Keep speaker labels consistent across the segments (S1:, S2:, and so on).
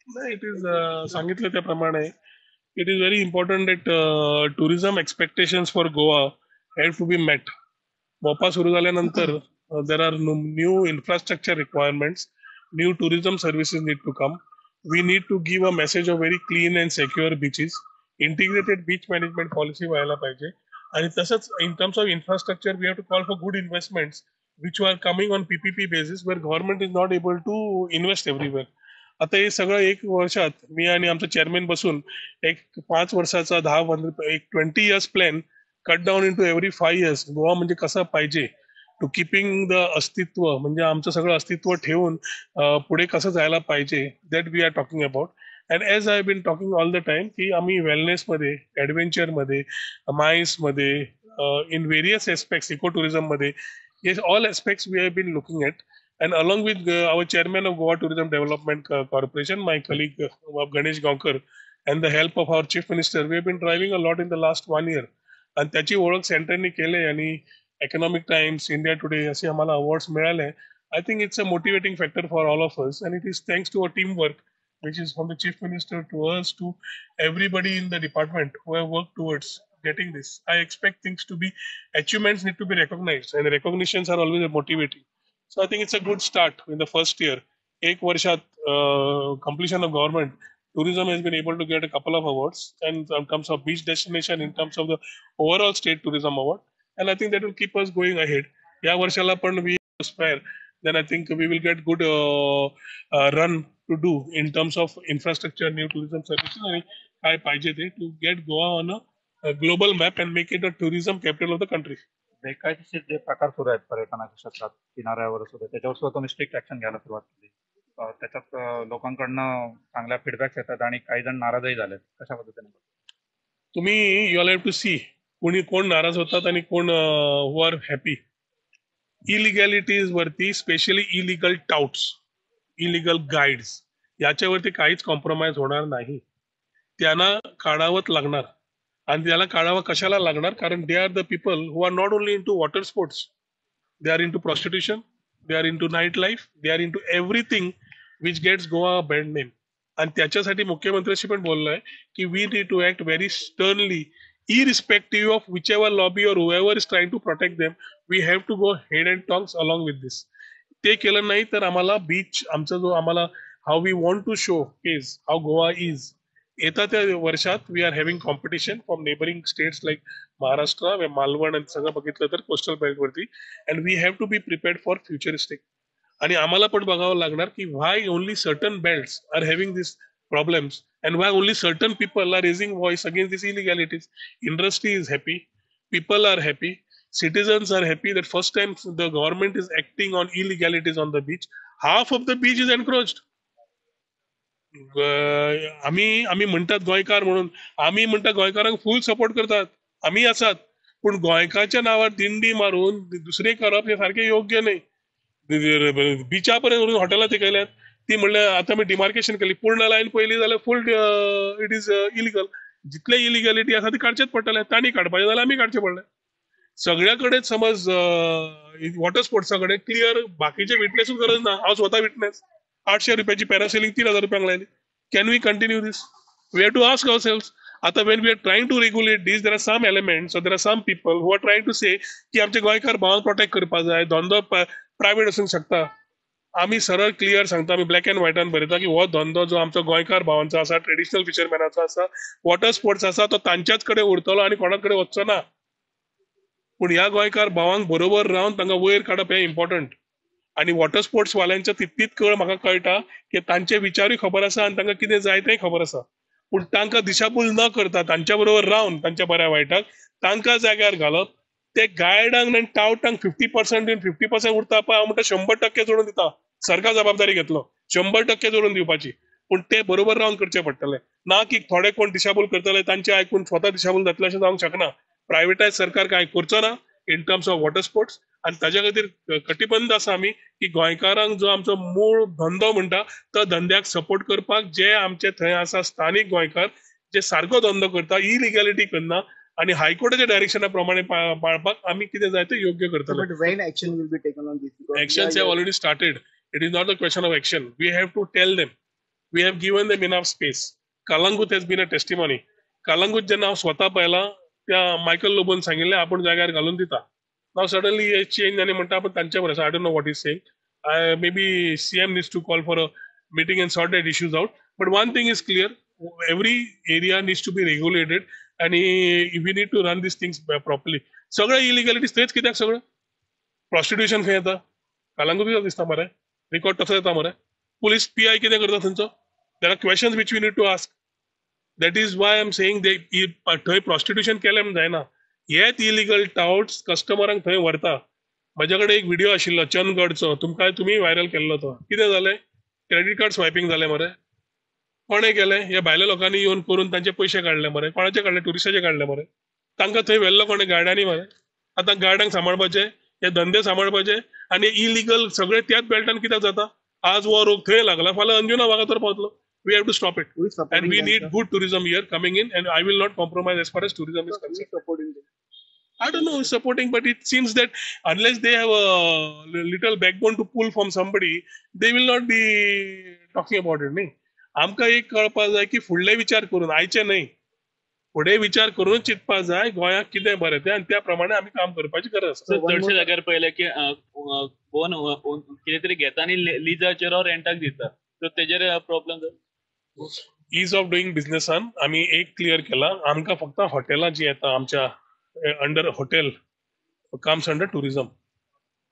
S1: नाही, it is सांगितलं त्याप्रमाणे it is very important that tourism expectations for Goa have to be met. Mopa सुरू झाल्यानंतर there are new infrastructure requirements, new tourism services need to come. We need to give a message of very clean and secure beaches. Integrated beach management policy व्हायला पाहिजे. आणि तसंच in terms of infrastructure we have to call for good investments which are coming on PPP basis where government is not able to invest everywhere. आता हे सगळं एक वर्षात मी आणि आमचं चेअरमॅन बसून एक 5 वर्षाचा 10-15 एक 20 years plan cut down into every 5 years Goa म्हणजे कसं पाहिजे टू किपिंग the अस्तित्व, म्हणजे आमचं सगळं अस्तित्व ठेवून पुढे कसं जायला पाहिजे, that we are talking about. And as I been talking all the time की आम्ही वेलनेसमध्ये, ॲडव्हेंचरमध्ये, माइन्समध्ये, इन व्हेरियस एस्पेक्ट्स, इको टुरिझममध्ये, yes, all aspects we have been looking at. And along with our chairman of Goa Tourism Development Corporation, my colleague Ganesh Gaonkar, and the help of our chief minister, we have been driving a lot in the last 1 year. आणि त्याची ओळख सेंटरनी केली आणि economic times, India today असे आम्हाला awards मिळाले. I think it's a motivating factor for all of us and it is thanks to a team work which is from the chief minister to us to everybody in the department who have worked towards getting this. I expect things to be, achievements need to be recognized and recognitions are always motivating. So I think it's a good start in the first year. एक वर्षात completion of government, tourism has been able to get a couple of awards and in terms of beach destination, in terms of the overall state tourism award. And I think that will keep us going ahead. या वर्षाला पण we aspire, then I think we will get good run to do in terms of infrastructure, new tourism services आणि काय पाहिजे ते to get Goa on a global map and make it a tourism capital of the country.
S2: बेकायदेशीर जे प्रकार सुरू आहेत पर्यटनाच्या क्षेत्रात, किनाऱ्यावर सुद्धा, त्याच्यावर सुद्धा तुम्ही स्ट्रिक्ट ऍक्शन घ्यायला सुरुवात केली. त्याच्यात लोकांकडनं चांगल्या फीडबॅक्स येतात आणि काही जण नाराजही झालेत. कशा पद्धतीने
S1: तुम्ही you all have to see कोणी कोण नाराज होतात आणि कोण हु आर हॅपी. इलिगॅलिटीज वरती, specially illegal touts, illegal guides याच्यावरती काहीच कॉम्प्रोमाइज होणार नाही. त्यांना काढावंच लागणार. आणि त्याला काढावं कशाला लागणार, कारण they are the people who are not only into water sports, they are into prostitution, they are into night life, they are into everything which gets Goa a bad name. आणि त्याच्यासाठी मुख्यमंत्र्यांशी पण बोललोय आहे की we need to act very sternly, irrespective of whichever lobby or whoever is trying to protect them, we have to go head and tongs along with this. ते केलं नाही तर आम्हाला बीच, आमचा जो आम्हाला how we want to show is how Goa is, येत्या त्या वर्षात we are having competition from neighbouring states like Maharashtra, Malvan आणि सगळं बघितलं तर coastal बेल्टवरती, and we have to be prepared for futuristic. आणि आम्हाला पण बघावं लागणार की why only certain belts are having this problems and why only certain people are raising voice against these illegalities. Industry is happy, people are happy, citizens are happy that first time the government is acting on illegalities on the beach. Half of the beach is encroached. आम्ही आम्ही म्हणतात गोंयकार म्हणून, आम्ही म्हणतात गोंयकारांक फूल support करतात, आम्ही आसात, पूण गोंयकाराच्या नावार दिंडी मारून दुसरे करप हे सारखें योग्य न्हय. बिचा पर्यंत व्हरून हॉटेलां तेकयल्यात, ती म्हणल्यार आतां आमी डिमार्केशन केली, पूर्ण लायन पळयली जाल्यार फूल it is illegal. जितले इलिगॅलिटी आसा ती काडचेच पडटले, तांणी काडपाचें जाल्यार आमी काडचें पडलें. सगळ्या कडेन समज वॉटर स्पोर्ट्सा कडेन क्लियर, बाकीचे विटनेसूच गरज ना, हांव स्वता विटनेस. 800 रुपयाची पॅरासेलिंग 3000 रुपयांक लायली. Can we continue this? We have to ask ourselves. आतां when we are trying to regulate this, there are some elements, there are some people who are trying to say की आमचे गोंयकार भावांक protect करपाक जाय, धंदो private आसूंक शकता. आमी सरळ क्लियर सांगता, आमी ब्लॅक अँड व्हायटान बरयता की हो धंदो जो आमचो गोंयकार भावांचो आसा, ट्रेडिशनल फिशरमॅनाचो आसा, वॉटर स्पोर्ट्स आसा, तो तांच्याच कडेन उरतलो आनी कोणा कडेन वचचो ना. पूण ह्या गोंयकार भावांक बरोबर रावन तांकां वयर काडप हें इम्पॉर्टंट. आनी वॉटर स्पोर्ट्स वाल्यांच्या तितलीच कळ म्हाका कळटा की तांचे विचारूय खबर आसा आनी तांकां कितें जाय तेंय खबर आसा. पूण तांकां दिशाभूल न करता तांच्या बरोबर रावन तांच्या बऱ्या वायटाक तांकां जाग्यार घालप, ते गायडांक आनी टावटांक 50% दिवन 50% उरता पळय, हांव म्हणटा 100% जोडून दिता, सरकार जबाबदारी घेतलो 100% जोडून दिवपाची, पूण ते बरोबर रावन करचें पडटलें. ना की थोडे कोण दिशाभूल करतले तांचे आयकून स्वता दिशाभूल जातले अशें जावंक शकना. प्रायवेटायज सरकार कांय करचो ना in terms of water sports. आनी ताज्या खातीर कटिबंद आसा आमी की गोंयकारांक जो आमचो मूळ धंदो म्हणटा तो धंद्याक सपोर्ट करपाक जे आमचे थंय आसा स्थानीक गोंयकार जे सारको धंदो करता, इलिगॅलिटी करना आनी हायकोर्टाच्या डायरेक्शना प्रमाणे पाळपाक आमी कितें जाय तें योग्य करतले.
S3: But when action will be taken on this?
S1: Actions have already started. It is not a question of action. We have to tell them. We have given them enough space. Calangute has been a testimony. Calangute जेन्ना हांव स्वता पळयलां, त्या Michael लोबोन सांगिल्लें आपूण जाग्यार घालून दिता. नाव सडनली हे चेंज आनी म्हणटा आपूण तांचे बरें आसा. I don't know what is saying. I maybe CM needs to call for a meeting and sort that issues out. But one thing is clear, every area needs to be regulated आनी we need to run these things properly. सगळे इलिगलिटीज थंयच कित्याक? सगळें prostitution खंय येता? कालंगूट दिसता मरे, record तसो येता मरे. पुलीस पी I कितें करता थंयचो? There are questions which we need to ask. That is why I am saying they थंय प्रॉस्टिट्युशन केलें म्हूण जायना. हेच इलिगल टावट्स कस्टमरांक थंय व्हरता. म्हज्या कडेन एक व्हिडिओ आशिल्लो चंदगडचो, तुमकां तुमी व्हायरल केल्लो तो. कितें जालें? क्रेडीट कार्ड स्वायपींग जालें मरे. कोणें केलें? ह्या भायल्या लोकांनी येवन करून तांचे पयशे काडले मरे. कोणाचे काडले? ट्युरिस्टाचे काडले मरे. तांकां थंय व्हेल्लो कोणें? गार्डांनी मरे. आतां गार्डांक सांबाळपाचे, हे धंदे सांबाळपाचे आनी इलिगल सगळे त्याच बेल्टान कित्याक जाता? आज हो रोग थंय लागला, फाल्यां अंजुना वागातोर पावतलो. We have to stop it. And we need good tourism here coming in, and I will not compromise as far as tourism is concerned. I don't know who is supporting, but it seems that unless they have a little backbone to pull from somebody, they will not be talking about it. न्ही, आमकां एक कळपा जाय की फुडले विचार करून, आयचे न्हय, फुडें विचार करून चिंतपा जाय गोंयाक कितें बरें तें, आनी त्या प्रमाणे आमी काम करपाची गरज आसा.
S3: चडशे जाग्यार पळयलें की गोवन कितें तरी घेता आनी लिजाचेर रेंटाक दिता, सो तेजेर प्रॉब्लम.
S1: Is of doing बिझनेसान आमी एक क्लियर केला, आमकां फक्त हॉटेलां जी येता आमच्या under hotel comes under tourism.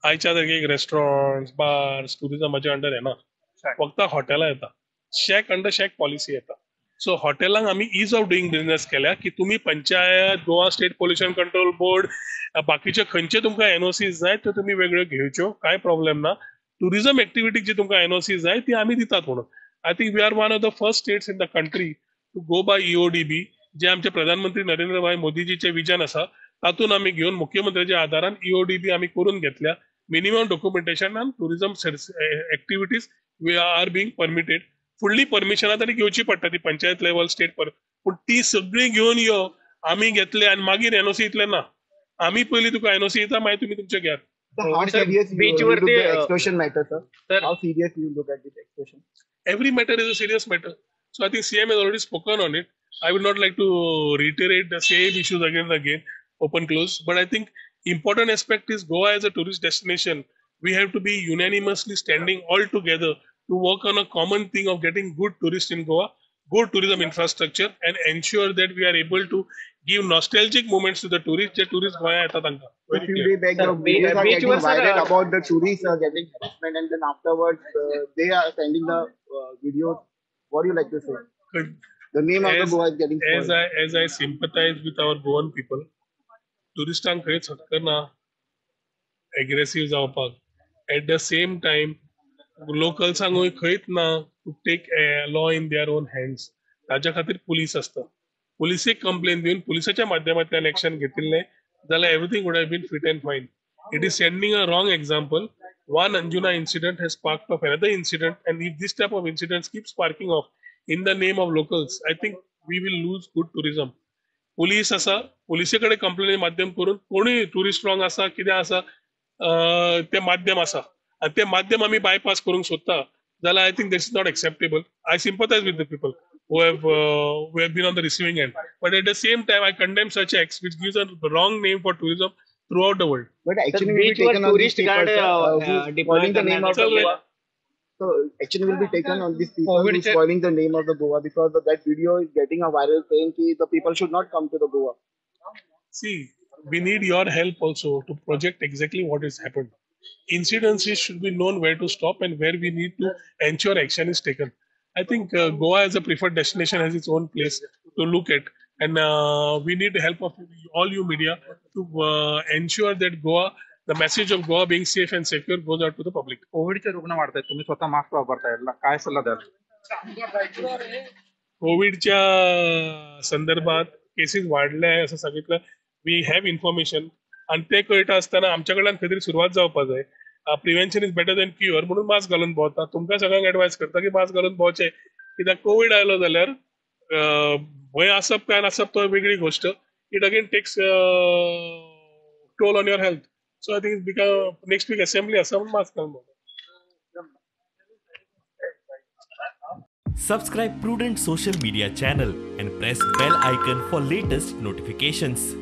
S1: आयच्या तारखेक रेस्टॉरंट्स, बार्स टुरिजमाच्या अंडर येना, फक्त हॉटेलां येता. शॅक अंडर शॅक पॉलिसी येता. सो हॉटेलांक आमी is of doing business केल्या की तुमी panchayat, Goa state pollution control board, बाकीचे खंयचे तुमकां एनओसी जाय त्यो तुमी वेगळ्यो घेवच्यो, कांय प्रॉब्लेम ना. टुरिजम एक्टिविटीक जी तुमकां एनओसी जाय ती आमी दितात म्हणून. I think we are one of the first states in the country to go by EODB, जे आमचे प्रधानमंत्री नरेंद्रभाई मोदीजीचे विजन आसा तातूंत आमी घेवन मुख्यमंत्र्याच्या आदारान EODB आमी करून घेतल्या. मिनिमम डॉक्युमेंटेशन आनी tourism activities we are being permitted. फुडली परमिशनां तरी घेवची पडटा ती पंचायत लेवल, स्टेट पर, पूण ती सगळी घेवन यो आमी घेतले आनी मागीर एनओसी इतले ना. आमी पयलीं तुका एनओसी दिता, मागीर तुमी तुमचे घेयात.
S4: How serious you look at the extortion matter, sir? How serious you look at this extortion?
S1: Every matter is a serious matter. So I think CM has already spoken on it. I would not like to reiterate the same issues again and again, open close. But I think important aspect is Goa as a tourist destination. We have to be unanimously standing all together to work on a common thing of getting good tourists in Goa, good tourism infrastructure, and ensure that we are able to give nostalgic moments to the tourists. The tourists Goa येता तांकां.
S4: A few days back, the videos are getting viral about the tourists are getting harassment, and then afterwards they are sending the videos. What do you like to say? The name of the Goa is getting spoiled.
S1: As I sympathize with our Goan people, टुरिस्टांक खंयच हक्क ना aggressive जावपाक. At the same time, लोकल्सांकूय खंयच ना to take law in their own hands. ताच्या खातीर police आसता. पुलिसेक complain दिवन पुलिसाच्या माध्यमांतल्यान एक्शन घेतिल्लें जाल्यार everything would have been fit and fine. It is sending a wrong example. One Anjuna incident has sparked off another incident, and if this type of incidents keep sparking off in the name of locals, I think we will lose good tourism. Police आसा, पुलिसे कडेन कंप्लेनी माध्यम करून कोणूय tourist wrong आसा कितें आसा तें माध्यम आसा आनी तें माध्यम आमी बायपास करूंक सोदता जाल्यार I think this is not acceptable. I sympathise with the people who have been on the receiving end. But at the same time, I condemn such acts which gives a wrong name for tourism throughout the world.
S4: But action will be taken on these people, spoiling the name of the Goa. So action will be taken on these people who spoiling the name of the Goa, because that video is getting a viral saying that the people should not come to the Goa.
S1: See, we need your help also to project exactly what has happened. Incidences should be known where to stop and where we need to ensure action is taken. I think Goa as a preferred destination has its own place to look at, and we need the help of all you media to ensure that Goa, the message of Goa being safe and secure goes out to the public.
S2: कोविडचे रुग्ण वाढतायत, तुम्ही स्वतः mask वापरताय, काय सल्ला द्याल?
S1: कोविडच्या संदर्भात केसेस वाढले आहे असं सांगितलं. We have information आणि ते कळटा आसतना आमच्या कडल्यान खंय तरी सुरवात जावपा जाय. Prevention is better than cure म्हणून मास्क घालून भोंवता. तुमकां सगळ्यांक एडवायस करता की मास्क घालून भोंवचें, कित्याक कोवीड आयलो जाल्यार भंय आसप काय नासप तो वेगळी गोश्ट. It again takes toll on your health. So I think because next week assembly आसा म्हणून मास्क घालून भोंवता.
S5: Subscribe Prudent Social Media channel and press bell icon for latest notifications.